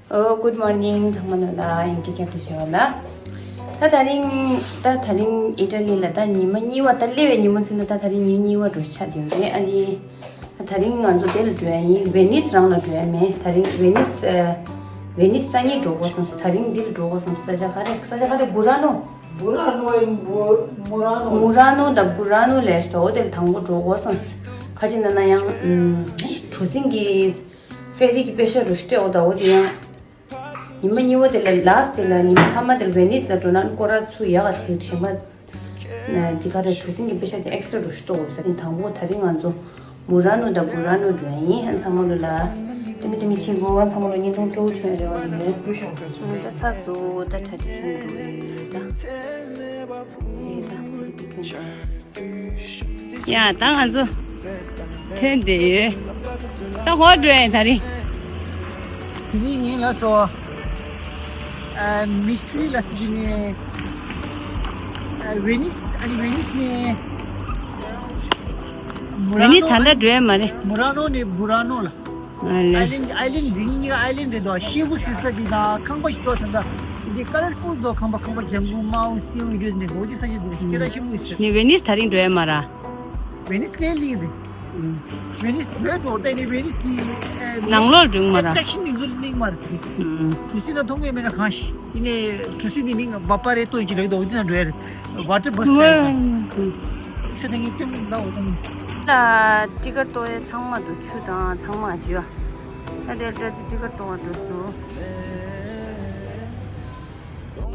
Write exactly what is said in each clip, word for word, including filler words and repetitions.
ཨོ། Good morning ཚང་མ་ལོ་ལ་ཡིན་གྱི་ཁྱད་དུ་བྱ་བ་ལ། ད་དེ་རིང་ད་དེ་རིང་ཨི་ཊ་ལི་ལ་ད་ཉི་མ་གཉིས་པ། ད་སླེབས་པའི་ཉིན་མོ་ཚེ་ན་ད་དེ་རིང་ཉིན་གཉིས་པ་འགྲོ་ཆགས་དེ་རེད། ཨ་ནི་ད་དེ་རིང་ང་ཚོ་དེ་ལ་འགྲོ་ཡ་ཡིན། ཝེ་ནིས་རང་ལ་འགྲོ་ཡ་མེད། དེ་རིང་ཝེ་ནིས་ཝེ་ནིས་སང་ཉིན་འགྲོ་དགོས་བསམ། དེ་རིང་འདི་ལ་འགྲོ་དགོས་བསམ། ས་ཆ་ག་རེ། ས་ཆ་ག་རེ། བུ་ར་ནོ། བུ་ར་ནོ་ཡིན། བུ་མུ་ར་ནོ། མུ་ར་ནོ་དང་བུ་ར་ནོ་ལས་ད་འོ་དེ་ལ་དང་པོ་འགྲོ་དགོས་བསམ། ཁ་ཅིག་ན་ན་ཡང་གྲུ་གཟིངས་ཀྱི་ཧྥེ་རི་གི་པེ་ཤ་རུ་སྤྲད་འོ་ད་འོ་དེ་ཡང་། ཉི་མ་གཉིས་པ་དེ་ལ་ལཱ་སི་ཊི་དེ་ལ་ཉི་མ་མཐའ་མ་དེ་ལ་ཝེ་ནིས་ལ་འགྲོ་ན་སྐོར་ར་ཚུར་ཡག་ག་དེ་གཞན་པ་འདི་ག་རེ། གྲུ་གཟིངས་ཀྱི་པེ་ཤ་དེ་ཨེག་སི་ཊ་ར་རུ་ཤི་ཏོག་ཟེར། དེ་དང་པོ་དེ་རིང་ང་ཚོ་མུ་ར་ནོ་དང་བུ་ར་ནོ་འགྲོ་ཡ་ཡིན། ཨ་ཚང་མ་ལོ་ལ་ཏིང་ཏིང་ཆེན་པོ། ཨ་ཚང་མ་ལོ་བརྙན་ཐུང་སྤྲོ་བོ་བྱུང་ཡ་རེ་བ་ཡོད། ད་ཚ་སུ་ད་གྲ་སྒྲིག་བྱེད་འགྲོ་ཡོད་ད། ཡ་ད་ང་ཚོ་ཐོན་བསྡད་ཡོད། ད་ག་པར་འགྲོ་ཡ་ཡིན་དེ་རིང་། དེ་རིང་ངས་ལབ་སོང་། ཨ། མི་སི་ཏི་རི་ལ་སི་ཏི་ནས། ཨ། ཝེ་ནིས། ཨ་ནི་ཝེ་ནིས་ནས་མུ་ར་ནོ། ཝེ་ནིས་ད་ལྟ་འགྲོ་ཡ་མ་རེད། མུ་ར་ནོ་ནས་བུ་ར་ནོ་ལ། ཨ་ལེ། ཨའི་ལན་ཌི། ཨའི་ལན་ཌི་འདི་གཉིས་ཀ་ཨའི་ལན་ཌི་རེད་དོ། ཤེལ་སྒོ་ཟེར་ས་འདི་དང་ཁང་པ་ཞིག་འདུག་ད་ལྟ་འདི་ཀ་ལར་ཕུལ་འདུག་ཁང་པ། ཁང་པ་ལྗང་གུ་དམར་པོ་སེར་པོ་ཡོད་ནས་འོ་འདི་ས་ཆ་འདུག་ཁྱེད་རང་ཤེས་མུ་ཡིན་ཟེར། ནི་ཝེ་ནིས་དེ་རིང་འགྲོ་ཡ་མ་ར། ཝེ་ནིས་ལས་གླིང་རེད། ཝེ་ནིས་འགྲོ་འགྲོ་ད་ནི་ཝེ་ནིས་ཀྱི་ནང་ལོགས་འགྲོ་མ་ར། ཨེ་ཊི་རེག་ཤན་ནི་ཟུར་གླིང་མ་རེད། གྲུ་གཟིངས་ལ་མཐོང་གི་མེད་ན་གང་ཤེས། ཡིན་ནའི་གྲུ་གཟིངས་འདི་མིང་བ་པ་རེ་ཏོ་ཡིན་གྱི་རེད་དོ། འོ་འདི་ན་འགྲོ་ཡ་རེད། ཝ་ཊར་བྷ་སི་རེད། ཤོ་ད་ངས་སྟོན་གི་འདུག་འོ་ད་ནི། ད་ཊི་ཀེ་ཊི་གཏོང་ཡས་ཚང་མ་འདུག་ཆུ་དང་ཚང་མ་བྱས་ཡོད། ད་དེ་ལ་ཊི་ཀེ་ཊི་གཏོང་བ་འགྲོ་སོང་།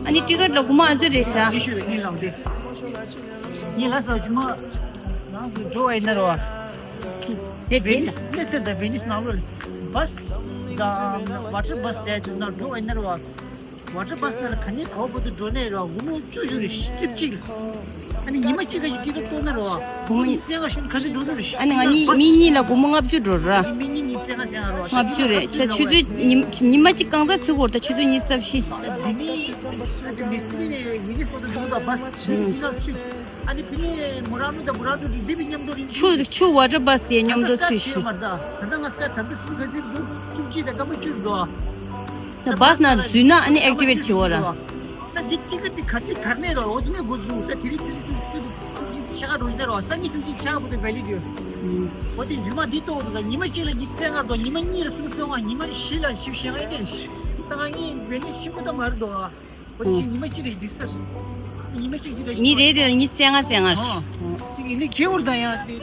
ཨ་ནི་ཊི་ཀེ་ཊི་ལ་སྒོར་མོ་ཨ་ཙི་རེད་ཤག་ཨ་ནི་ཤོ་ད་ངས་ལབ་དེ། ངས་ལབ་སོང་ཇུ་མ། ནང་དུ་འགྲོ་བ་ཡིན་ན་རོ། དེ་ཝེ་ནིས་གནས་ཚུལ་དང་ཝེ་ནིས་ནང་ལོགས་ལ་བྷ་སི་དང་ཝ་ཊར་བྷ་སི་དེ་ཚོ་ནང་འགྲོ་བ་ཡིན་ན་རོ། ཝ་ཊར་བྷ་སི་ནང་ལ་ག་ནས་ག་བར་དུ་འགྲོ་ནའི་རོ། སྒོར་མོ་བཅུ་ཞུ་རེད། ཊིབ་གཅིག་ལ། ཨ་ནི་ཉི་མ་གཅིག་ག་ཅིག་ཊི་ཀེ་ཊི་གཏོང་ན་རོ། སྒོར་མོ་ཉི་ཤུ་རྩ་ལྔ་ཤིང་ག་ཚོད་འགྲོ་འགྲོ་རེད། ཨ་ནི་ང་གཉིས་མི་གཉིས་ལ་སྒོར་མོ་ལྔ་བཅུ་འགྲོ་ར། ཨ་ནི་མི་གཉིས་ཉི་ཤུ་རྩ་ལྔ་ཟེར་ང་རོ། ལྔ་བཅུ་རེད། ཆ་ཆུ་ཚོད་ཉི་ཉི་མ་གཅིག་གང་ཙམ་ཚུད་དགོས་རེད། ད་ཆུ་ཚོད་ཉི་ཤུ་རྩ་བཞི། འདི་ནི་ཨ་ནི་མི་སི་ཏི་རི་ནས་ཝེ་ནིས་བར་དུ་འགྲོ་ད་བྷ་སི་ཆུ་ཚོད་ཉི་ཤུ་རྩ་བཞི། ཨ་ནི་ཕི་ནས་མུ་ར་ནུ་དང་བུ་ར་ནུ་འདི་བི་མཉམ་དུ་རིང་ཆུ་ཆུ་ཝ་ཊར་བྷ་སི་དེ་མཉམ་དུ་ཚུད་ཤིག་ད་ལྟ་ང་སི་ཊར་ཊི་བྱས་མ་རེད་ད། ད་ལྟ་ང་སི་ཊར་ཊི་ད་ལྟ་ཚུད་ག་ཚོད་འདུག་བཅུ་གཅིག་དང་སྐར་མ་བཅུ་འདུག་ད་བྷ་སི་ནང་འཛུལ་ན་ཨ་ནི་ཨེག་ཊི་ཝེ་ཊི་བྱེད་འོ་ར། ད་འདི་ཊི་ཀེ་ཊི་འདི་ག་དུས་དར་ནས་རོ། འོ་དེ་ནས་འགོ་འཛུགས། ད་དེ་རིང་ཆུ་ཚོད་བཅུ་བཅུ་དང་ཕྱེད་ཀ་འགྲོ་ཡིན་ན་རོ། སང་ཉིན་བཅུ་གཅིག་ཕྱེད་ཀ་བར་དུ་ཝེ་ལིཌ་ཡོད། འོ་དེ་ཇུ་མ་འདི་གཏོང་འདུག་ད་ཉི་མ་གཅིག་ལ་ཉི་ཤུ་རྩ་ལྔ་འདུག་ཉི་མ་གཉིས་ལ་སུམ་ཅུ་སོ་ལྔ། ཉི་མ་བཞི་ལ་བཞི་བཅུ་ཞེ་ལྔ་ཡིན་ད། ང་གཉིས་ཝེ་ནིས་ཆེན་པོ་ད་མ་རེད་འདུག་འོ་དེ་བཞིན་ཉི་མ་གཅིག་རེ་འགྲིག་ས་རེད། ཉི་མ་གཅིག་གཅིག་རེ་མི་རེ་རེ་ལ་ཉི་ཤུ་རྩ་ལྔ་རྩ་ལྔ་རེད། ཨོ། དེ་ཡིན་ནའི་ཁྱེད་འུར་དང་ཡང་དེ་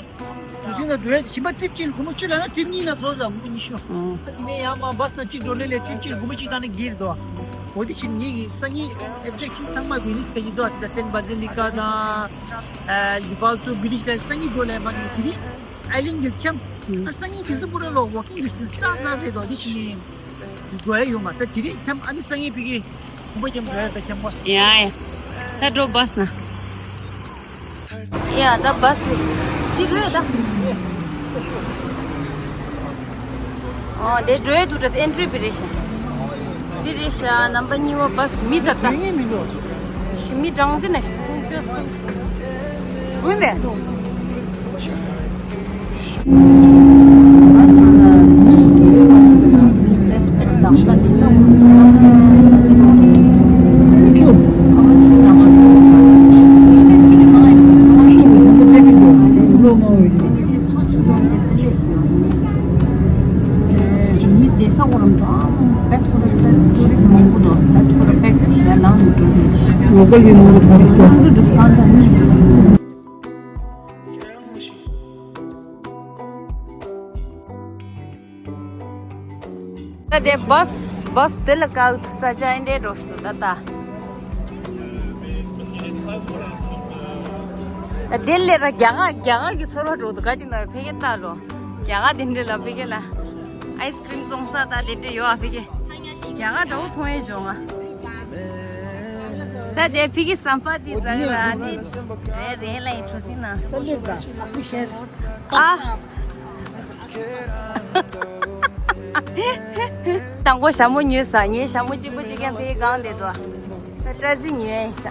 གྲུ་གཟིངས་ལ་འགྲོ་ཡ་ཞིམ་པ་ཊིབ་གཅིག་ལ་སྒོར་མོ་བཅུ་ལབ་ན་ཊིབ་གཉིས་ལ་བཟོ་ཟ་སྒོར་མོ་ཉི་ཤུ། ཨོ། དེ་ནས་ཡང་མ་བྷ་སི་དང་གཅིག་འགྲོ་ནས་ལས་ཊིབ་གཅིག་ལ་སྒོར་མོ་གཅིག་བཏང་ན་འགྱུར་དོ། འོ་དེ་བཞིན་ངེད་ཀྱི་སང་ཉིན་ཨེ་ཊི་རེག་ཤན་ཚང་མ་ཝེ་ནིས་ག་ཡིན་དོ། དེ་ད་སེན་བྷ་ཛི་ལི་ཀ་དང་ཡུ་ཝལ་ཏུ་བི་ལེཇ་ལ་སང་ཉིན་འགྲོ་ལས་མ་ངེད་དེ་རིང་ཨའི་ལན་ཌི་འཁྱམས། ཨ་སང་ཉིན་དེ་ཚོ་པུ་ར་ལོ་ཝོག་ཀིང་ཌི་སི་ཊན་སི་རྩ་རྩ་རེད་དོ། དེ་བཞིན་ནས། དགོས་ཡ་ཡོད་མ་རེད། ད་དེ་རིང་འཁྱམས། ཨ་ནི་སང་ཉིན་ཕ་གི་གུང་པ་འཁྱམས་འགྲོ་ཡ་རེད། ད་འཁྱམས་པ། ཡ་ཡ། ད་འགྲོ་བྷ་སི་ན། ཡ་ད་བྷ་སི་དེ་འགྲོ་ཡ་ད། ཨོ་དེ་འགྲོ་ཡ་འདུག་ད་ཨེན་ཊི་རི་བི་རེད་ཤག་འདི་རེད་ཤག་རྣམ་པ་གཉིས་པ་བྷ་སི། མི་ད་ད། དེ་ངས་མི་འགྲོ། ཞི་མི་གྲངས་འདི་ན་ཞིག་ཁུངས་བཅོལ་སོང་། འགྲོ་མེད། མི་བསྡད་ས་འོ་རམ་དང་བེད་ཁོ་ར་ད་ཊུ་རི་སི་མང་པོ་འདུག་ད་ཁོ་ར་བེད་ཁོ་ཞེ་ལང་ནས་འགྲོ་དེ། ལོ་ཀལ་གྱི་ནང་ལ་ཕར་ལྟ། གནམ་གྲུ་འགྲོ་སྟངས་དང་མི་དེ་ལ། ད་དེ་བྷ་སི་བྷ་སི་དེ་ལ་བཀག་ཐུབ་ས་ཆ་ཨེ་འདྲའི་འགྲོ་ཞིག་འདུག་ད་ད། ད་དེ་ལས་ར་རྒྱ་གར་རྒྱ་གར་གྱི་ཚོར་བ་འགྲོ་འདུག་ག་ཅིག་ན་ཕ་གིར་ལྟ་རོགས། རྒྱ་གར་དེ་འདྲ་ལ་ཕ་གི་ལ་ཨའི་སི་ཀི་རིམ་བཙོང་ས་ད་དེ་འདྲ་ཡོད་ཨ། ཕ་གི་རྒྱ་གར་འདྲ་བོ་མཐོང་ཡས་བྱུང་ང་། ད་དེ་ཕ་གི་ཟམ་པ་དེ་ཟ་གི་ར་ནི་རེད་རེད་ལ་ཡིན་ཁྲོ་སིན་ན་ཨ། དང་པོ་ཞྭ་མོ་ཉོས་ས། ངའི་ཞྭ་མོ་གཅིག་པོ་གཅིག་ཀྱང་ཕ་གི་གང་བསྡད་འདུག་ད་སྐྲ་རྩི་ཉོས་ཡིན་ས།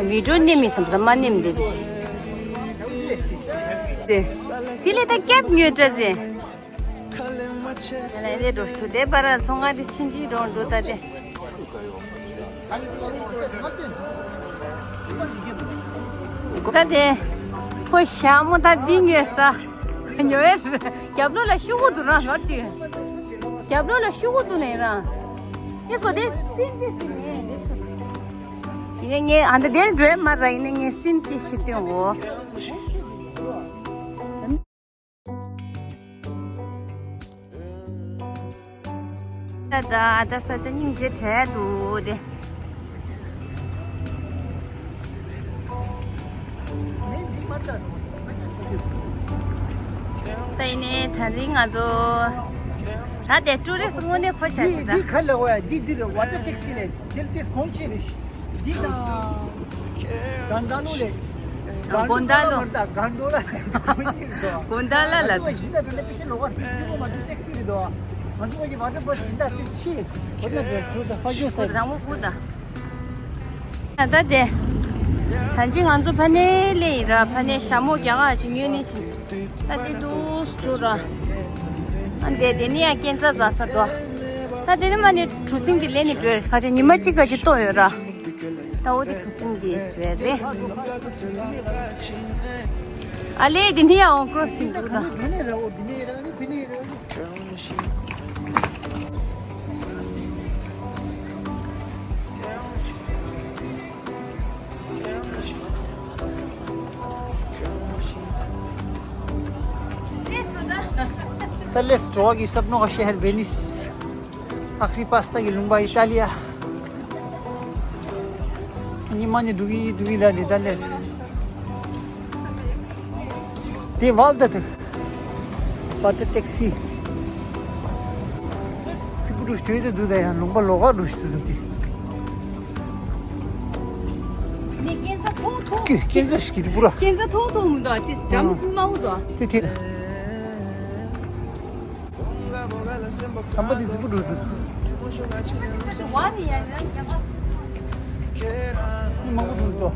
བི་ཌིའོ་ནེམ་མི་སམ་ས་མ་ནེམ་དེ་དེ་དེ་ལས་ད་སྐྱབས་ཉོས་འདྲ་ཟེ། ལས་འདྲ་འགྲོ་ཐུ་དེ་པར་ཚོང་ཁང་དེ་ཕྱིན་ཅི་འགྲོ་འགྲོ་ད་དེ། ད་དེ་ཁོ་ཞྭ་མོ་ད་འདི་ཉོས་ས། ཉོས་རྒྱབ་ལོགས་ལ་ཤུ་གུ་འདུག་ར་ལོར་ཅིག་རྒྱབ་ལོགས་ལ་ཤུ་གུ་འདུག་ནས་ར། ཨེ་སོ་དེ་སིན་དེ་སིན་ནས། ཡིན་ནས་ངས་ཨ་འདི་དེར་འགྲོ་མ་ར་ཡིན་ནས་ངས་སིན་དེ་ཤི་སྟོན་འོ། ད་ད་ད་ས་ཆ་སྙིང་རྗེ་བྲལ་འདུག་དེ། ད་ཡིན་ནའི་ད་རིང་ང་ཚོ་ད་དེ་ཀྲུ་རེ་སུ་དངོས་གནས་ཁོ་བྱ་འདི་ཞིག་ད། འདི་ག་ལ་བ་ཡ་འདི་འདིར་ཝ་ཊར་ཊེག་སི་ལས་དེར་དེ་གོང་ཆེ་རེད། འདི་དང་གང་ད་ལོ་ལས། གང་ད་ལོ། མ་རེད་ད་གང་འགྲོ་ལ་གོང་ཆེ་རེད་དོ། གང་ད་ལ་ལ། ང་ཚོ་ཞིང་ད་དེ་ལས་པེ་ཤེ་ལོ་བ་དེ་ཚི་མོ་མ་དེ་ཊེག་སི་རེད་དོ། ང་ཚོ་གི་ཝ་ཊར་བྷ་སི་ཞིང་ད་དེ་ཆེ། ཁོ་ན་དེ་ཁོ་ད་ཧ་ཇོ་ས་རང་མོ་ཁུ་ད། ད་ལྟ་དེ། ད་ཅི་ང་ཚོ་ཕ་ནས་སླེབས་ཡིན་ར། ཕ་ནས་ཞྭ་མོ་རྒྱ་གར་ཅིག་ཉོས་ནས་ཕྱིན། ད་དེ་འདུག་འགྲོ་ར། ཨ་འདས་དེ་ནས་ཡང་སྐས་འཛེག་འཛེག་ས་འདུག་ད་དེ་ནས་མ་ནས་གྲུ་གཟིངས་དེ་ལེན་ནས་འགྲོ་ཡ་རེད། ཁ་ཆེ་ཉི་མ་གཅིག་ག་ཅིག་ལྟོ་ཡོད་ར། ད་འོ་དེ་གྲུ་གཟིངས་དེ་འགྲོ་ཡ་རེད། ཨ་ལས་དེ་ནས་ཡང་འོང་ཀྲོ་སིང་འདུག་ད། पहले स्ट्रॉ की सपनों का शहर वेनिस, आखिरी पास्ता की लुम्बा इटालिया। ཉི་མ་ནི་འགྲོ་གི་འགྲོ་གི་ལ་ནི་ད་ལས། དེ་ཝལ་ད་དེ། ཝ་ཊར་ཊེག་སི། ཚིག་པུ་འགྲོ་ཞིག་དུས་དུ་འདུག་ད་ཡང་ལུང་པ་ལོགས་ཀ་འགྲོ་ཞིག་འདུག་དེ། ནི་སྐས་འཛེག་མཐོང་མཐོང་། སྐས་འཛེག་ཞིག་གི་འདུག་པུ་ར། སྐས་འཛེག་མཐོང་མཐོང་མི་འདུག་དེ་འགྲམ་དམའ་བོ་འདུག་དེ་དེ། ཟམ་པ་འདི་རྫིག་པོ་འགྲོ་འདུག་མི་མང་པོ་འགྲོ་འདུག་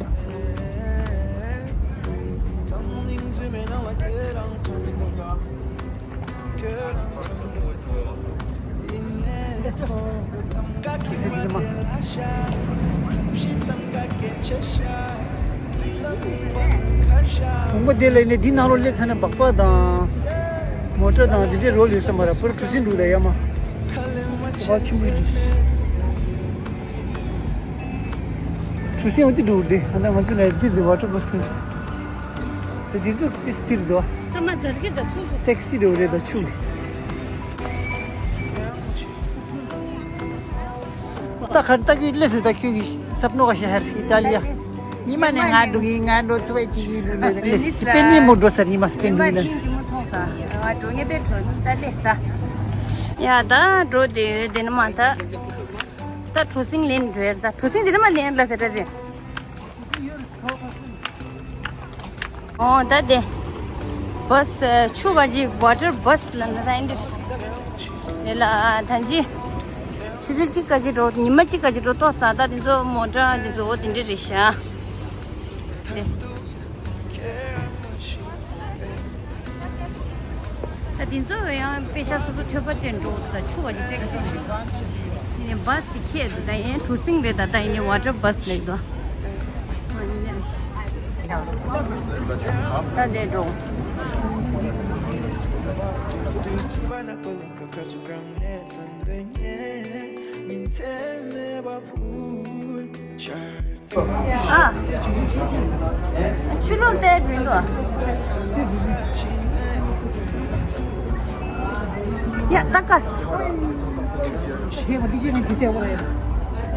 གོང་མ་དེ་ལས་ནས་འདི་ནང་ལོགས་སླེབས་ཚར་ན་སྦག་སྦག་དང་། མོ་ཊ་དང་འདི་འདྲའི་རོལ་ཡོད་ས་མ་རེད། པུ་ར་གྲུ་གཟིངས་འདུག་ད་ཡ་མ། གོ་བ་ཆེན་པོ་འདུག་གྲུ་གཟིངས་འོ་འདི་འགྲོ་འདི་ཨ་ད་ང་ཚོ་ལ་འདི་འདི་ཝ་ཊར་བྷ་སི་འདི། དེ་འདི་ཚོ་ཏི་སི་ཏིར་འདུག་ཐ་མ་ཛར་གི་ད་ཚུར་ཤོག་ཊེག་སི་འདྲ་བོ་རེད་ད་ཆུ། ད་གར་ལྟ་གི་ལས་སུ་ད་ཁྱོད་ཀྱི་སབ་ནོ་ག་ཤ་ཧར་ཨི་ཏཱ་ལི་ཡ། ཉི་མ་ནས་ང་འགྲོ་གི་ང་འགྲོ་ཐུ་བའི་ཅི་གི་ལུ་ལེ་ལེ་སི་པེ་ནི་མོ་འགྲོ་ས་ཉི་མ་སི་པེ་ནི་ལུ་ལེ། ཡ་ད་འགྲོ་དེ་དེ་ནི་མ་ད། ད་གྲུ་གཟིངས་ལེན་འགྲོ་ཡ་ད་གྲུ་གཟིངས་དེ་ནི་མ་ལེན་ལ་ཟེར་ད་ཟེར། ཨོ་ད་དེ། བྷ་སི་ཆུ་ག་ཅི་ཝ་ཊར་བྷ་སི་ལ་ན་ད་ཨིན་དྲི། དེ་ལ་ད་ཅི། ཆུ་ཚོད་གཅིག་ག་ཅི་འགྲོ་ཉི་མ་གཅིག་ག་ཅི་འགྲོ་ཏོག་ས་ད་དེ་ཚོ་མོ་ཊ་དེ་ཚོ་འོ་དེ་འདྲ་རེད་ཤག་དེ། ད་དེ་ཚོ་ཡང་དཔེ་ཤག་སོ་སོ་ཐོད་པ་ཅན་འགྲོ་ད་ཆུ་ག་ཅི་ཊེག་སི་རེད། ཡིན་ནའི་བྷ་སི་དེ་ཁྱད་དུ་ད་ཡིན་གྲུ་གཟིངས་རེད་ད་ད་ཡིན་ནའི་ཝ་ཊར་བྷ་སི་ལེགས་དོ། ད་འདྲས་འགྲོ། ཨ། ཆུ་ལོག་བལྟས་མི་འདུག་ཡ་ད་ཀ་སི།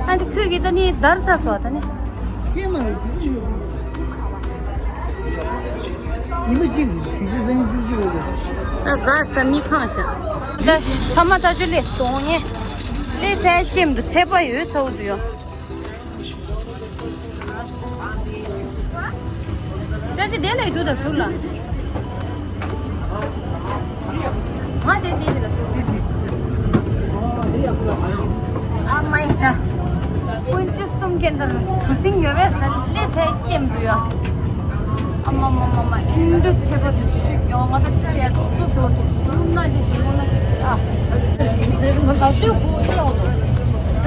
ཨ་འདི་ཁོས་ཀྱི་ད་ནི་དར་ས་སོ་ད་ནི། ཉི་མ་གཅིག་དུས་ཚོད་བཟང་བཅུ་གཅིག་རེད། ད་ག་ས་མི་ཁང་ཤག་ད་ཐ་མ་ད་ཆུ་ལས་གཏོང་ཉེ། ལས་ཚད་ཅེམ་དུ་ཚད་པ་ཡོད་ཚ་བོ་དུ་ཡོང་། བཀྲ་ཤིས་བདེ་ལེགས་དུ་དང་ཟུར་ལ། ང་དེ་དེ་ཞིག་ལ་ཟུར། ཨ་མའི་ད། སྤུན་མཆེད་གསུམ་གྱི་འདིར་གྲུ་གཟིངས་ཡོད་པས་ད་ལས་ཚད་ཅན་འདུག་ཡ། ཨ་མ་མ་མ་མ། ཨིན་འདྲ་ཚད་པ་དུ་ཤུགས་ཡོང་ང་ད་ཚུར་ཡ་འདུག་འདུག་ཟོ་གི་སུ་ན་ཅི་ཞིག་ཡོང་ན་ཅི་ཞིག་ཨ། ད་དེ་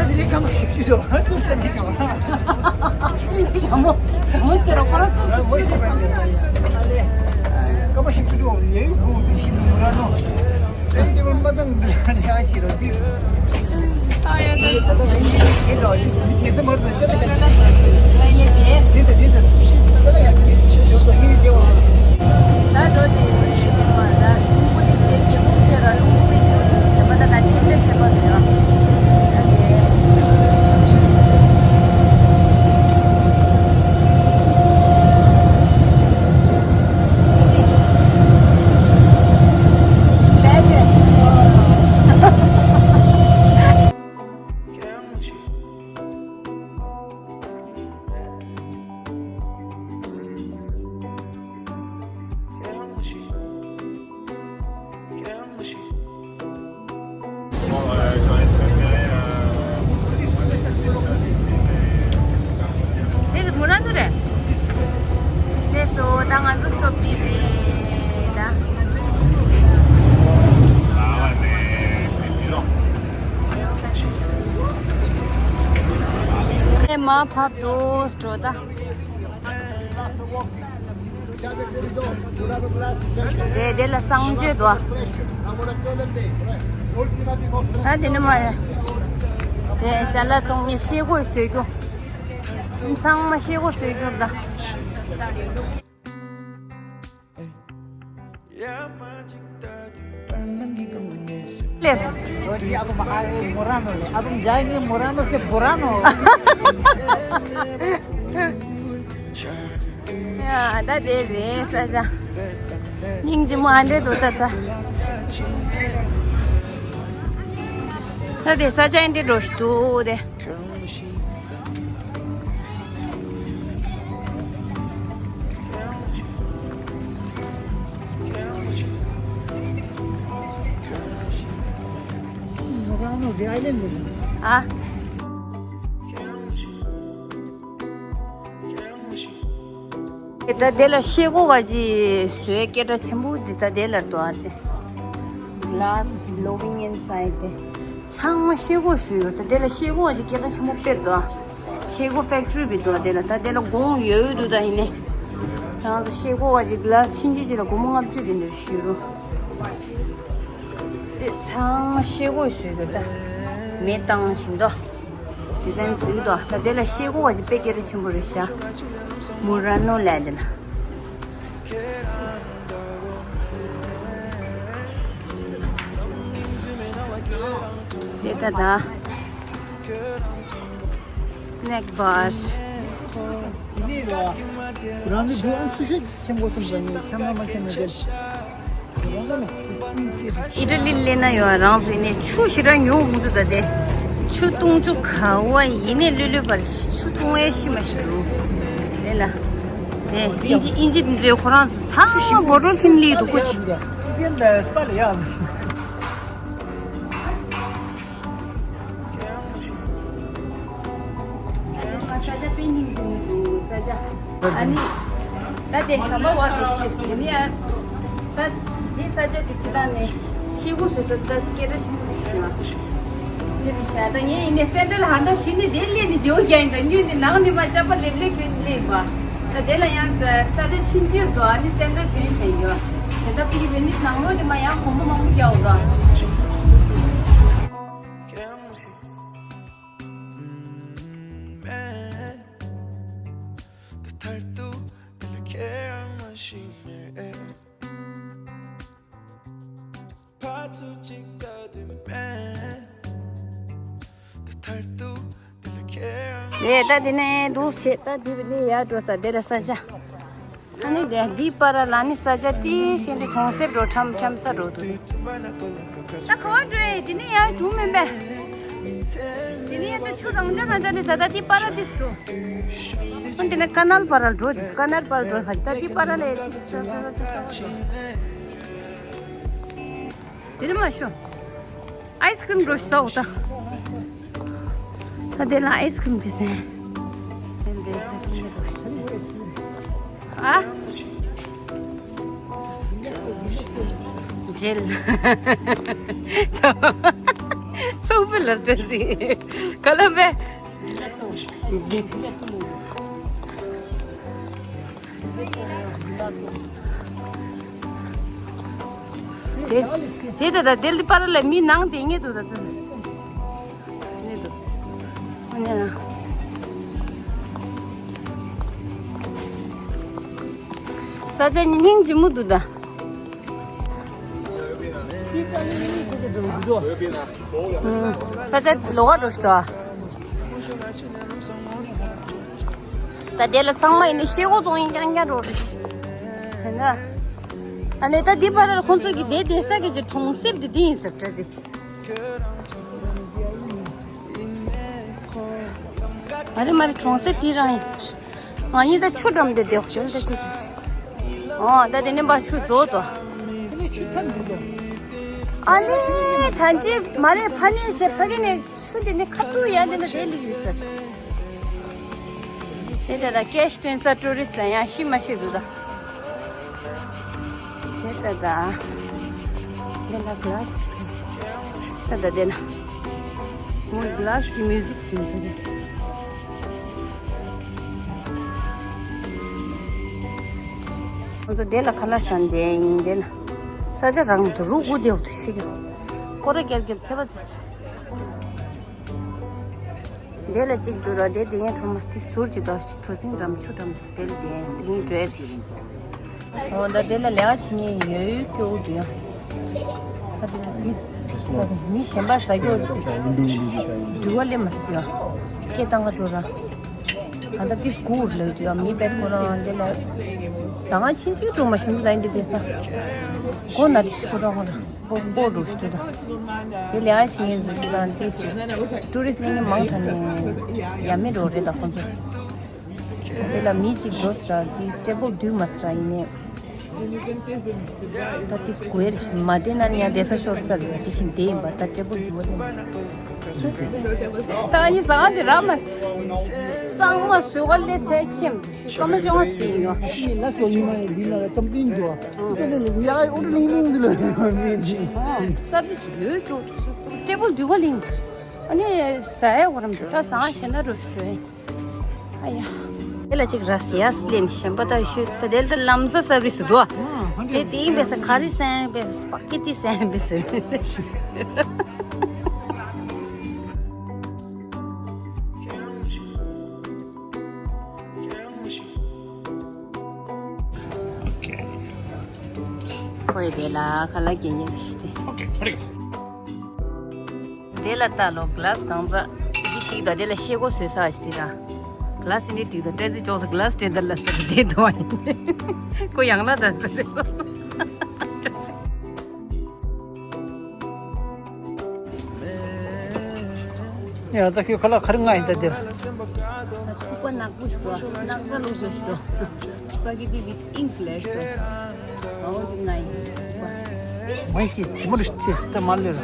ལས་སྐར་མ་བཞི་བཅུ་ཞོག་ང་སུ་ས་མི་ཀྱང་ར། ཞྭ་མོ་ཞྭ་མོ་དེ་ར་ཁོ་ར་སུ་སུ་སུ་སུ་སུ་སྐར་མ་བཞི་བཅུ་ཞོག་ཡེ་གུ་དུ་ཤི་ནུ་ར་ནོ། ཨེ་དེ་བར་མ་དང་འདྲ་ཆི་རོ་དེ། ཨ་ཡ་དེ། ད་ལྟ་ངས་ཁྱེད་དང་འདི་མི་དེ་ཚོ་མར་དང་ཅ་ལག་ཡ། ད་ལྟ་ཡ་དེ། འདི་དང་འདི་དང་ཅ་ལག་ཡ་དེ་ཞིག་ཞོག་ད་ངས་དེ་བ། ད་འགྲོ་དེ་ཡོད་དེ་མ་ད་ཆུང་པོ་དེ་དེ་རྒྱལ་པོ་ཁྱོད་ར་ལུང་པའི་རྒྱལ་པོ་དེ་བྱེད་པ་ད་ད་ཅི་འདྲ་བྱེད་པ་དེ་ཡ། ད་དེ། དེ་མོ་རང་དུ་རེད། དེ་སོ་ད་ང་ཚོ་སྟོབ་ཏི་རེད་ད། དེ་མ་ཕབ་འགྲོ་འགྲོ་ད། དེ་དེ་ལ་གསང་སྤྱོད་དོ། ད་དེ་ནི་མ་རེད། དེ་ཅ་ལག་བཙོང་ནི་ཤེལ་སྒོ་བཟོས་རྒྱུ། ཚང་མ་ཤེལ་སྒོ་བཟོས་རྒྱུ་ད། ལེ། रोटी अब हम आए मोरानो, अब हम जाएंगे मोरानो से बोरानो। ཡ་ད་དེ་རེད་ས་ཆ། སྙིང་རྗེ་མོ་ཨ་འདྲེ་འདུག་ད་ད། ད་དེ་ས་ཆ་ཨ་འདྲེ་འགྲོ་ཞིག་འདུག་དེ། ཨ། ད་དེ་ལ་ཤེལ་སྒོ་བ་ཅིག་བཟོས་སྐད་གྲགས་ཆེན་པོ་འདི་ད་དེ་ལ་འདུག་ཨ་དེ། Glass blowing inside དེ། ཚང་མ་ཤེལ་སྒོ་བཟོས་ཡོད། ད་དེ་ལ་ཤེལ་སྒོ་བ་ཅིག་སྐད་གྲགས་ཆེན་པོ་དཔེར་འདུག་ཨ། ཤེལ་སྒོ་ཕེག་ཊི་རི་བི་འདུག་ཨ་དེ་ལ་ད་དེ་ལ་གོང་ཡོད་འདུག་ད་ཡིན་ནའི། ང་ཚོ་ཤེལ་སྒོ་བ་ཅིག་གི་ལ་ཕྱིན་ཅི་ཅི་ལ་སྒོར་མོ་ལྔ་བཅུ་དེ་འདྲ་ཞུ་རུ། དེ་ཚང་མ་ཤེལ་སྒོ་བཟོས་ཡོད་ད། མེ་བཏང་བཞིན་དུ། ཌི་ཛའིན་བཟོས་འདུག་ད་དེ་ལ་ཤེལ་སྒོ་བ་ཅིག་དཔེ་སྐད་གྲགས་ཆེན་པོ་རེད་ཤག་མུ་ར་ནོ་ལབ་དེ་ན། དེ་ད་ད། སི་ནེག་བར། རང་གི་འགྲོ་ཨང་ཚུལ་ཤོད་ཁྱེམ་གོ་སོང་ཟེར་ནས་ཁྱམ་ལ་མ་ཁྱེམ་ན་དེ། ཨི་ཊ་ལི་ལེ་ན་ཡོད་རང་ཚོ་ནས་ཆུ་ཞེ་དྲག་ཉུང་མི་འདུག་ད་དེ། ཆུ་བཏུང་ཆུ་ག་བ་ཡིན་ནས་ལོས་ལོས་པར་ཆུ་བཏུང་ཡས་ཤི་མ་ཤི་རུ། ལེ་ལ། དེ་ཨིན་ཇི་ཨིན་ཇི་འདི་ཚོའི་ཁོ་རང་ཚང་མ་བོ་ཊལ་ཁྱིམ་ལི་འདུག་ཁོ་ཆི། ས་ཆ་དཔེ་སྙིང་རྗེ་མོ་འདུག་ས་ཆ། ཨ་ནི། ད་དེ་ཟམ་པ་བ་དེ་ཤེས་ཟིན་ནི་ཨ། ད་དེ་ས་ཆ་དེ་སྤྱི་བཏང་ནས་ཤེལ་སྒོ་བཟོས་ས་ད་སྐད་གྲགས་ཆེན་པོ་ཞིག་ཡིན་ན། དེ་རེད་ཤག་ད་ངས་ཡིན་ནས་སེན་ཊར་ལ་ཧ་འདྲ་ཞུས་ནས་དེ་སླེབས་ནས་རྗེ་བོ་རྒྱག་ཡིན་ད་སྙུན་ནས་ནང་ནས་མ་ཅག་པ་ལེབ་ལེབ་ཁྱོད་སླེབས་པ། ད་དེ་ལ་ཡང་ས་ཆ་ཆུང་ཆུང་འདུག་ཨ་ནི་སེན་ཊར་ཐོན་བཞིན་ཡོད། དེ་ད་ཕི་ཝེ་ནིས་ནང་ལོགས་དེ་མ་ཡང་གོང་པོ་མང་པོ་རྒྱག་འོ་ད། ལས་ད་དེ་ནས་འདུག་བྱེད་ད་དེ་ནས་ཡར་འགྲོ་ས་དེ་ལ་ས་ཆ། ཨ་ནི་དེ་འདི་པར་ལ་ནི་ས་ཆ་དེ་ཤེས་འདྲ་གྲོང་གསེབ་འགྲོ་ཁྲམ་ཁྲམ་ས་འགྲོ་འདུག་ད་ག་བ་འགྲོ་ཡི་དེ་ནས་ཡར་འགྲོ་མིན་པས། དེ་ནས་ཡར་ད་ཆུ་རང་འཇགས་རང་འཇགས་ནི་ས་ད་དེ་པར་དེ་འགྲོ། ཨ་དེ་ནས་ཀ་ནལ་པར་འགྲོ་དེ་ཀ་ནལ་པར་འགྲོ་ས་ད་དེ་པར་ལ་ཡར་དེ་ས་ས་ས་ས་ས་འགྲོ། དེ་རིང་མ་ཤོ། ཨའི་སི་ཀྲིམ་འགྲོ་ཤི་ཟོག་ད། ད་དེ་ལ་ཨའི་སི་ཀྲིམ་དེ་ཟེར། ཨ། ཇེལ། ཚོགས་པའི་ལ་སྤྲད་ཟིན། ག་ལ་བས། དེ་དེ་ད་དེ་ལ་པར་ལ་མི་ནང་དེ་ཉེ་དུ་ད་ད་ཉེ་དུ་ཉེ་ན། ས་ཆ་སྙིང་རྗེ་མོ་འདུག་ད། ས་ཆ་ལོག་འགྲོ་ཤི་ད། ད་དེ་ལ་ཚང་མ་ཡིན་ནི་ཤེལ་སྒོ་བཙོང་ཡིན་རྐྱང་རྐྱང་འགྲོ་རེད། དེ་ན། ཨ་ནི་ད་འདི་བར་ལ་ཁོང་ཚོ་གི་དེ་བསྡད་ས་གི་ཅི་གྲོང་གསེབ་དེ་འདི་ཡིན་ཟེར་དྲ་ཟིག་ཨ་རེ་མ་རེ་གྲོང་གསེབ་དེ་རང་ཡིན་ཟེར། ང་གཉིས་ད་ཆུ་འགྲམ་དེ་བསྡད་ཤོག་ད་ཅི་གི་ཨོ་ད་དེ་ནས་པ་ཆུ་རྫོགས་ཏོ། ཨ་ནི་ད་ཅི་མ་རེ་ཕ་ནས་བྱས་ཕ་གི་ནས། ཆུ་འདི་ནི་ཁ་ཐུག་ཡ་འདི་ན་དེ་ལི་ཡོད་ས། དེ་ད་ད་ཀེཤ་སྟོན་ས་ཊུ་རི་སི་ལ་ཡང་ཤི་མ་ཤི་འདུག་ད། དེ་ད་ད། དེ་ལ་གླ་ས། ད་ད་དེ་ན། མོ་གླ་སི་མིའུ་ཟིག་ཟིན་ས་རེད། ང་ཚོ་དེ་ལ་ཁ་ལག་ཟ་འདི་ཡིན་དེ་ན། ས་ཆ་རང་དུ་རུ་དགུ་དེ་འུ་ཐུ་ཤི་གི་སྐོར་ར་རྒྱབ་རྒྱབ་ཚེ་བ་ཚེ། དེ་ལ་གཅིག་འདུག་ར་དེ་དེ་ངའི་ཁྲོམ་དེ་ཟུར་གཅིག་དང་གྲུ་གཟིངས་འགྲམ་ཆུ་འགྲམ་དེ་ལ་དེ་དེ་ངའི་འགྲོ་ཡ་རེད། འོ་ད་དེ་ལ་ལས་ཀ་བྱེད་མཁན་ཡོད་ཡོད་སྐྱོ་བོ་འདུག་ཡ། ད་དེ་ལ་དེ་ད་དེ་མི་གཞན་པ་ཟ་སྐྱོ་འདུག་བ་ལས་མ་ཟ་ཡ། སྐད་བཏང་ག་འགྲོ་ར། ད་ལྟ་དེ་སྒུག་ལ་འདུག་ཡ་མི་བེད་ཁོ་རང་དེ་ལ་ཟ་ང་ཕྱིན་ཚུལ་འགྲོ་མ་བྱུང་ད་འདི་དེ་ས་གོ་ན་དེ་ཤི་ཁོ་རང་ཁོ་རང་། པོ་པོ་འགྲོ་ཤི་དུ་ད། དེ་ལས་ཨ་ཤི་ངེས་འཛུགས་ཤི་དང་དེ་ཤི། ཊུ་རི་སི་ལེན་གི་མང་ཐ་ནས་ཡ་མེད་འགྲོ་རེད་ད་ཁོང་ཚོ། དེ་ལ་མི་གཅིག་འགྲོ་སི་ར་དེ་ཊེ་བལ་བསྡུས་མ་སི་ར་ཡིན་ནས། ད་དེ་སྐུ་ཡར་ཤི་མ་དེ་ན་ནི་ཡང་བསྡད་ས་ཤོར་ས་རེད་དེ་ཕྱིན་དེ་ཡིན་པ་ད་ཊེ་བལ་བསྡུས་བ་དེ་མ་སི། ད་ཨ་ནི་ཟ་ང་དེ་ར་མ་སི། གཙང་མ་བཟོས་ག་ལས་ཚད་ཆེམ། སྐར་མ་བཅོ་ལྔ་ཟིན་ཡོད། ལ་སོ་ཡིན་མ་ཡིན་འདི་ལ་ཀམ་པིན་འདུག་དེ་ལས་ཡ་ཨོ་ཏོ་ལིང་ལིང་འདི་ལ་མེད་ཅི། སར་བི་སི་ཡོད་ཀྱོ། ཊེ་བལ་འདུས་པ་ལིང་། ཨ་ནི་ཟ་ཡ་གོ་རམ་འདུག་ད་ཟ་ང་ཞེ་ན་རུ་ཞོན། ཨ་ཡ། དེ་ལ་ཅིག་ར་སི་ཡ་སི་ལེན་ཞན་པ་ད་ཤུ་ད་དེ་ལ་ད་ལམ་ས་སར་བི་སི་འདུག་དེ་དེ་ཡིན་པས་ས་ག་རི་སན་པས་ས་པ་ཀི་ཏི་སན་པས་ས། ཁོས་དེ་ལ་ཁ་ལག་གྱོན་ཡས་ཤི་སྟེ། དེ་ལ་ལྟ་ལོ་གླ་སི་གང་ཚ་འདི་གཅིག་དང་དེ་ལ་ཤེལ་སྒོ་བཟོས་ས་ཞིག་དེ་དང་། གླ་སི་འདི་གཅིག་དང་སྤྲད་ཚེ་ཅོག་ས་གླ་སི་སྤྲད་ད་ལ་ས་དེ་དོ་ཨ་ཡིན། ཁོ་ཡང་ལ་ད་ས་དེ། ཡ་ད་ཁྱོད་ཁ་ལག་ཁ་རི་ང་ཡིན་ད་དེ། ཐུག་པ་ནག་པོ་ཞིག་འདུག་ནག་ས་ལུག་ཞིག་འདུག Spaghetti with ink ལས་ཞིག་འདུག་ཨོ་འདི་ང་ཡིན་ཐུག་པ། ངས་ཀྱིས་ཙི་མ་རུ་ཆེ་སྟ་མ་ལོས་ལ།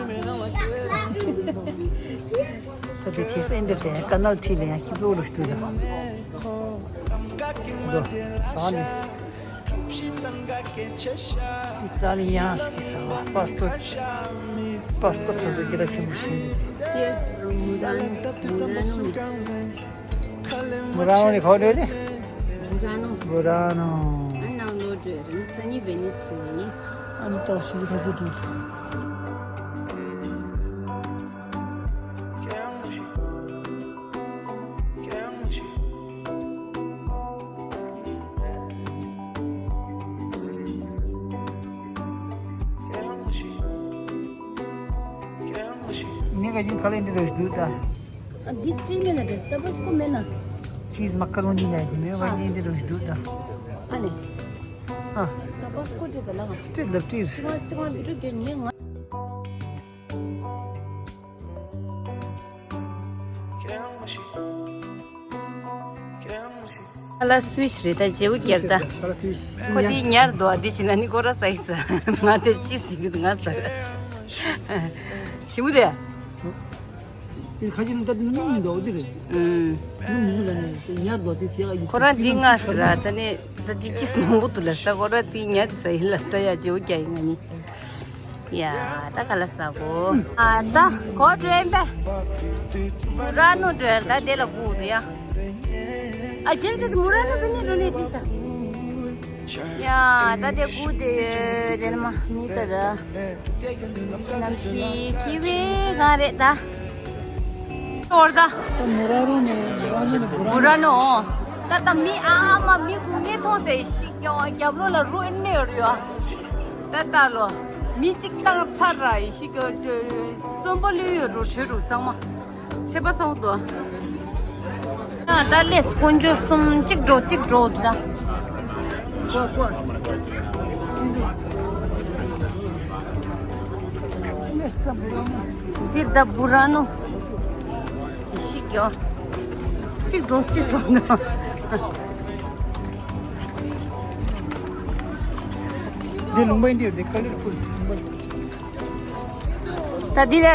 ད་དེ་དེ་སེ་འདྲ་དེ་ཀ་ནལ་ཁྲིད་ལ་ཡང་ཁྱི་པོ་རུ་ཞུ་ད། འདུག་ས་ནི། Italianski salata, pasta, pasta ཟ་ཟ་གི་ར་ཞིམ་པོ་ཞིམ། Cheers from Murano. Murano. Murano ནི་ག་བ་འདྲ་ལེ། Murano. Murano. ཨ་ནང་ལོ་འདྲ་རིང་ས་ནི་ཝེ་ནིས་ཁོ་ནི། ཨ་ནི་ཏོག་ཞིག་ཁ་ཟི་འདུག་ངས་ག་ཅིག་ཁ་ལེ་འདི་རོ་ཞིག་འདུག་ད། ཨ་འདི་ཅི་མེད་ན་དེ་ཏ་པ་སྐོ་མེད་ན། ཆིས་མ་ཀ་རོ་ནི་ལ་ཡི་མེད་པ་ཨ་ངས་འདི་རོ་ཞིག་འདུག་ད། ཨ་ནི། ཨ། ཏ་པ་སྐོ་དེ་ག་ལ་ག་ཏི་ལབ་ཏི། ཏི་མ་ཏི་མ་འདི་རོ་གྱོན་ཉེ་ང་། ཨ་ལ་སུའི་ཤི་རེད་ད་རྗེ་བོ་རྒྱལ་ད། ཁོ་དེ་ཉར་འདུག་ཨ་དེ་བྱས་ན་ནི་ཁོ་ར་ས་ཡི་ས་ང་དེ་ཅི་ཟིག་གི་ང་ས་ཤ་ ཞིམ་པོ་དེ། དེ་ཁ་ཅིག་ནི་ད་དེ་སྣུམ་མི་འདུག་དེ་རེད། ཨུམ། སྣུམ་མི་འདུག་ལ་ནི་དེ་ཉར་འགྲོ་དེ་ཟེར་ཡག་ཡིན། ཁོ་རང་འདི་ང་ཟེར་ར། ད་ནི་ད་འདི་ཅིས་མང་པོ་འདུག་ལ་ས། ཁོ་རང་འདི་ཉར་དེ་ཟ་ཡིན་ལ། ད་ཡ་ཇེའུ་རྒྱ་ཡིན་ང་ནི། ཡ་ད་ག་ལ་ཟ་གོ། ཨ་ད་གོ་འགྲོ་ཡིན་པས། བུ་ར་ནུ་འགྲོ་ཡ་ད་དེ་ལ་སྒུག་འདུག་ཡ། ཨ་ཇེ་ད་མུ་ར་ནུ་དེ་ནི་འགྲོ་ནི་ཅི་ཤ། ཡ་ད་དེ་སྒུག་དེ་ཡོད་དེ་ནི་མ་མི་ད་ད། གནམ་གཤིས་ཁྱི་བའི་གང་རེད་ད། ཧོར་ད། ད་མུ་ར་རུ་ནས་མུ་ར་ནུ་ནས་མུ་ར་ནུ། ད་ད་མི་ཨ་མ་མི་སྒུག་ནས་མཐོང་ཟེར་ཤིག་ཀྱང་རྒྱབ་ལོགས་ལ་རུ་ཨེ་ནས་ཡོད་རེད་ཡ། ད་ད་ལོ། མི་གཅིག་བཏང་ཚར་ར་ཡི་ཤིག་ཀྱང་བཙོན་པ་ལུས་ཡོད་རུ་བྲོས་རུ་ཚང་མ། ཚེ་པ་ཚང་དུ། ཡང་ད་ལས་དཀོན་མཆོག་གསུམ་གཅིག་འགྲོ་གཅིག་འགྲོ་འདུག་ད། འདིར་ད་བུ་ར་ནོ། ཤིག་ཡོ། གཅིག་འགྲོ་གཅིག་འགྲོ་འདུག་འདི་ལུང་པ་འདི་ཡོད་འདི་ཀ་ལར་ཕུལ་ལུང་པ། ད་འདི་ལ་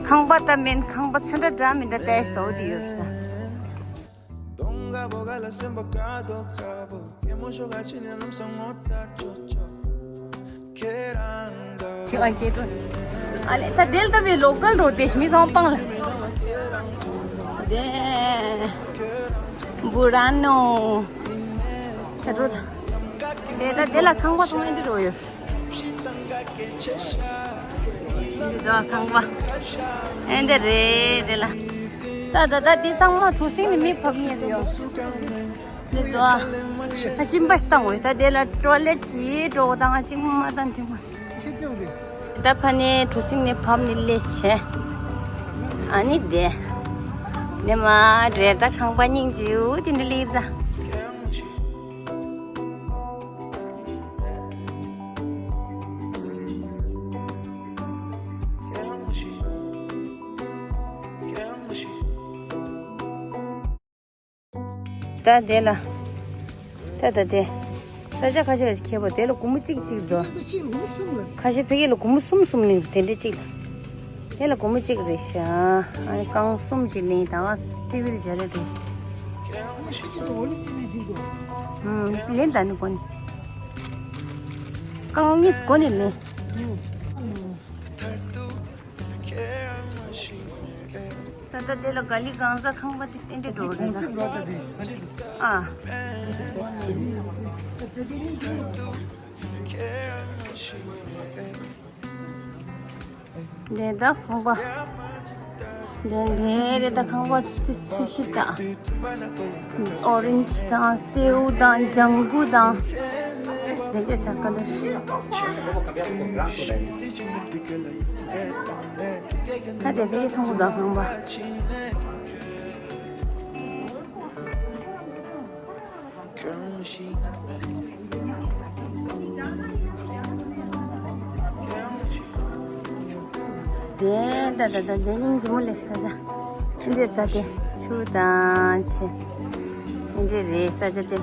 ཁང་པ་ད་མིན། ཁང་པ་ཚོན་ཁྲ་འདྲ་མིན་འདྲ་བལྟས་ཤིག་དོ་འདི་ཡོད་ས། ཁྱེད་ཨང་སྐད་འགྲོ། ཨ་ལེ་ད་དེལ་ལྟ་བའི་ལོ་ཀལ་འགྲོ་དེ་མི་ཚང་སྤང་ལ། དེ་བུ་ར་ནོ། ད་འགྲོ་ད། དེ་ད་དེ་ལ་ཁང་པ་སོང་ཨེ་འདི་འགྲོ་ཡོད། འདི་དོ་ཁང་པ། ཨེ་འདི་རེད་དེ་ལ། ད་ད་ད་དེ་ཚང་མ་གྲུ་གཟིངས་ནས་མི་ཕབ་ཉེ་རེད་ཡོད། འདི་དོ། ཨ་ཕྱིན་པ་ཞིག་བཏང་འོས། ད་དེ་ལ་ཊོ་ལེཊ་ཅིག་འགྲོ་དང་ཨ་ཕྱིན་མ་བཏང་ཅིག་མ། ད་ཕ་ནས་གྲུ་གཟིངས་ནས་ཕབ་ནས་སླེབས་བྱས། ཨ་ནི་དེ། ནས་མ་འདྲེ་ད་ཁང་པ་སྙིང་རྗེའུ་དེ་འདྲ་སླེབས་ད། ད་དེ་ལ། ད་ད་དེ། ས་ཆ་ཁ་ཤས་ལ་ཁྱད་པར་དེ་ལ་སྒོར་མོ་གཅིག་གཅིག་འདུག་ཁ་ཤས་ཕ་གི་ལ་སྒོར་མོ་གསུམ་གསུམ་ནི་དེ་འདྲ་གཅིག་ལ། དེ་ལ་སྒོར་མོ་གཅིག་རེད་ཤག་ཨ་ནི་རྐང་གསུམ་གཅིག་ལེན་ད་བ་ཊི་ཝི་ལ་སྦྱར་རེད་རེད་ཤག་ལེན་ད་ནི་གོ་ནི། རྐང་གཉིས་གོ་ནི་ལེན། ད་ལྟ་དེ་ལ་ག་ལི་གང་ཟག་ཁང་པ་དེ་སེ་འདྲ་འགྲོ་རེད་ད། ཨ། དེ་ད་ཁང་པ། དེ་འདྲའི་རེད་ད། ཁང་པ་ཚོ་དེ་ཚོས་གཞི་དང་། ཨོ་རེན་ཇི་དང་སེའུ་དང་ལྗང་གུ་དང་། དེ་འདྲའི་ད་ཀ་ལར། ད་དེ་བས་མཐོང་གི་འདུག་ཁང་པ། དེ་ད་ད་ད་དེ་སྙིང་རྗེ་མོ་ལས་ས་ཆ། འདིར་ད་དེ་ཆུ་དང་ཆེ། འདི་རེད་ས་ཆ་དེ།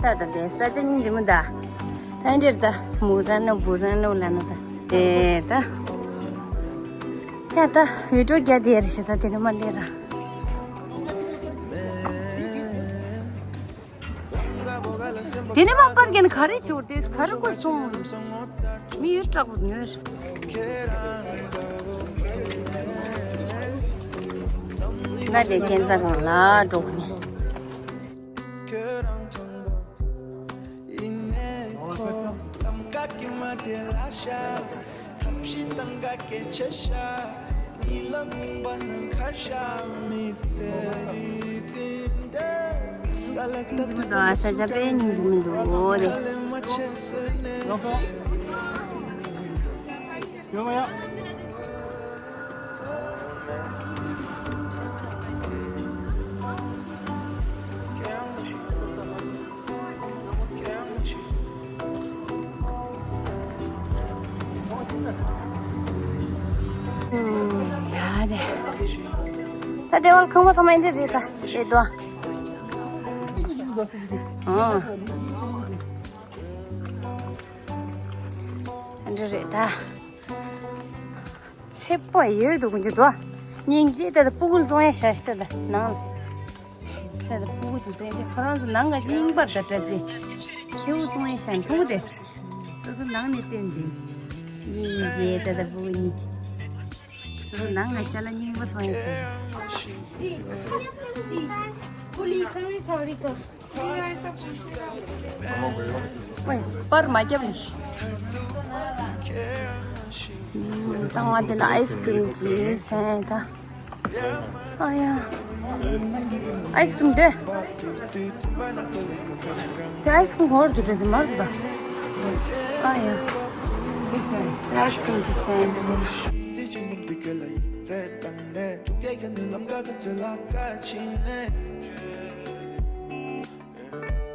ད་ད་དེ་ས་ཆ་སྙིང་རྗེ་མོ་ད། ད་འདིར་ད་མུ་ར་ནུ་བུ་ར་ནུ་ལ་ན་ད། དེ་ད། ཡ་ད་བི་ཌིའོ་རྒྱག་དེ་རེད་ཤག་ད་དེ་ནས་མ་སླེབས་ར། དེ་ནས་མ་པར་རྒྱག་ན་ག་རེ་བྱེད་འོ། དེ་ག་རེ་དགོས་སོང་། མི་ཡོད་དྲག་པོ་ཉོས། ང་དེ་ཁྱེད་ཚ་གང་ལ་འགྲོ་གི་ནས། ས་ཆ་དཔེ་སྙིང་རྗེ་མི་འདུག་ཨོ་རེད། ད་དེ་བར་ཁང་པ་ཚང་མ་འདི་རེད་ད། རེད་དོ། ཨོ། འདི་རེད་ད། ཚེ་པོ་ཡོད་དུ་ཀུན་གྱི་དོ། སྙིང་རྗེ་ད་ད་སྤུ་གུ་བཙོང་ཡ་ཤ་ཤི་ད་ད་ནང་ལ། ད་ད་སྤུ་གུ་དེ་བཙོང་ཡ་ཁོ་རང་ཚོ་ནང་ག་སྙིང་པར་ད་ད་དེ། ཁྱེའུ་བཙོང་ཡ་ཤ་མཐོང་དེ། སོ་སོ་ནང་ནས་བསྟན་དེ། སྙིང་རྗེ་ད་ད་སྤུ་གུ་གཉིས། སོ་སོ་ནང་ག་ཤ་ལ་སྙིང་པོ་བཙོང་ཡ་ཤ། Sorry, sorry. ཨོའི། པར་མ་རྒྱབ་ལེ་ཤི། བཏང་བ་དེ་ལ་ཨའི་སི་ཀྲིམ་གྱིས་ཟས་ད། ཨ་ཡ། ཨའི་སི་ཀྲིམ་དེ། དེ་ཨའི་སི་ཀྲིམ་གོར་དུ་རེད་མར་དུ་ད། ཨ་ཡ། ཨའི་སི་ཀྲིམ་གྱིས་ཟས་ད།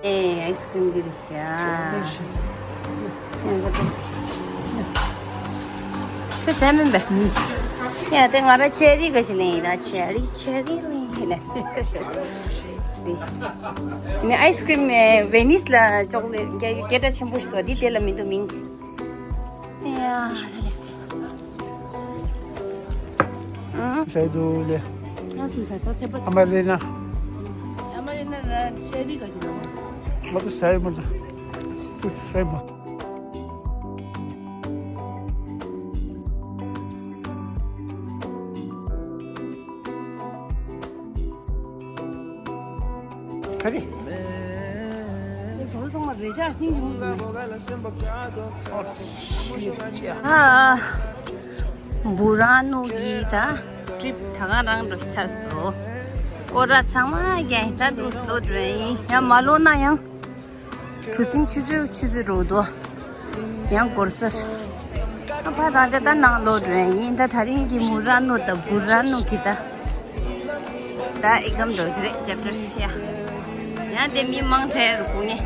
ཨེ། ཨའི་སི་ཀྲིམ་འདི་རེད་ཤག་ཁྱོད་ཟས་མིན་པས། ཡ་དེ་ང་རང་ཆེ་རི་ག་ཞིག་ནས་ཡིན་ན་ཆེ་རི་ཆེ་རི་ལིང་ཡིན་ན། ནི་ཨའི་སི་ཀྲིམ་ཝེ་ནིས་ལ་ཅོག་ལེ་སྐད་སྐད་སྒྲ་ཆེན་པོ་ཞིག་འདུག་འདི་དེ་ལ་མི་འདུག་མིང་ཅི། ཡ་ད་ལེ་སྟེ། ཨང་། ཟས་འདུག་ལེ། ང་སུ་ད་ད་ཚེ་པ། ཨ་མ་ལེ་ན། ཨ་མ་ལེ་ན་ལ་ཆེ་རི་ག་ཞིག་ལ། མ་ཏུ་ཟས་མ་ཏུ། ཏུ་ཟས་མ། ག་རེ། ཨ། བུ་རང་ནུ་གི་ད་ཀྲིབ་ད་ག་རང་འགྲོ་ཚར་སོ། སྐོར་ར་ཚང་མ་རྒྱན་ད་འདུག་ལོ་འགྲོ་ཡིན་ཡང་མ་ལོ་ན་ཡང་། གྲུ་གཟིངས་ཆུ་ཚོད་ཆུ་ཚོད་འགྲོ་འདུག་ཡང་སྐོར་ཚར། ཨ་ཕ་རང་ཅག་ད་ནང་ལོ་འགྲོ་ཡིན་ད་ད་རིང་གི་མུ་ར་ནུ་ད་བུ་ར་ནུ་གི་ད། ད་ཨི་ཀམ་འགྲོ་རེད་ཅེབ་ཊར་ཡ། ཡང་དེ་མི་མང་དྲགས་རུ་གུ་ནས།